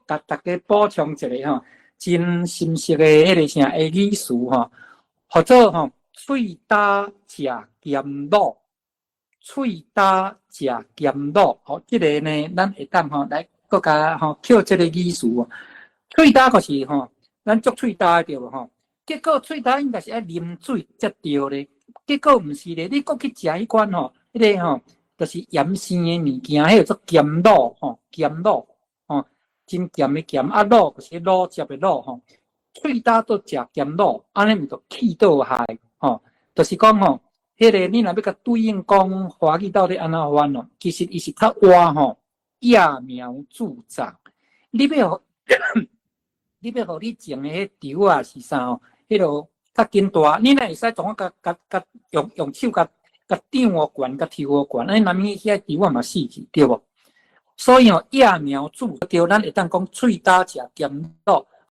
共大家補充一个吼，真深色的彼个啥的語詞吼，號做吼喙焦食鹹滷，喙焦食鹹滷，吼，這个呢，咱會當吼來閣共吼抾這个語詞哦。喙焦就是吼，咱足喙焦的對無吼？結果喙焦應該是愛啉水才對咧，結果毋是咧，你閣去食彼款吼，彼个吼，就是鹽生的物件，彼个做鹹滷吼，鹹滷吼，真鹹的鹹，啊滷就是滷汁的滷吼，喙焦都食鹹滷，按呢毋就氣倒害吼，就是講吼，彼个你若欲共對應講華語到底按怎翻哦，其實伊是較倚吼，揠苗助長，你欲予你種的彼稻啊是啥吼，彼落較緊大，你若會使創啊共共共用用手共共長予懸，共抽予懸，按呢難免遐稻仔嘛死去，對無？所以吼，揠苗助長，咱會當講喙焦食鹹滷。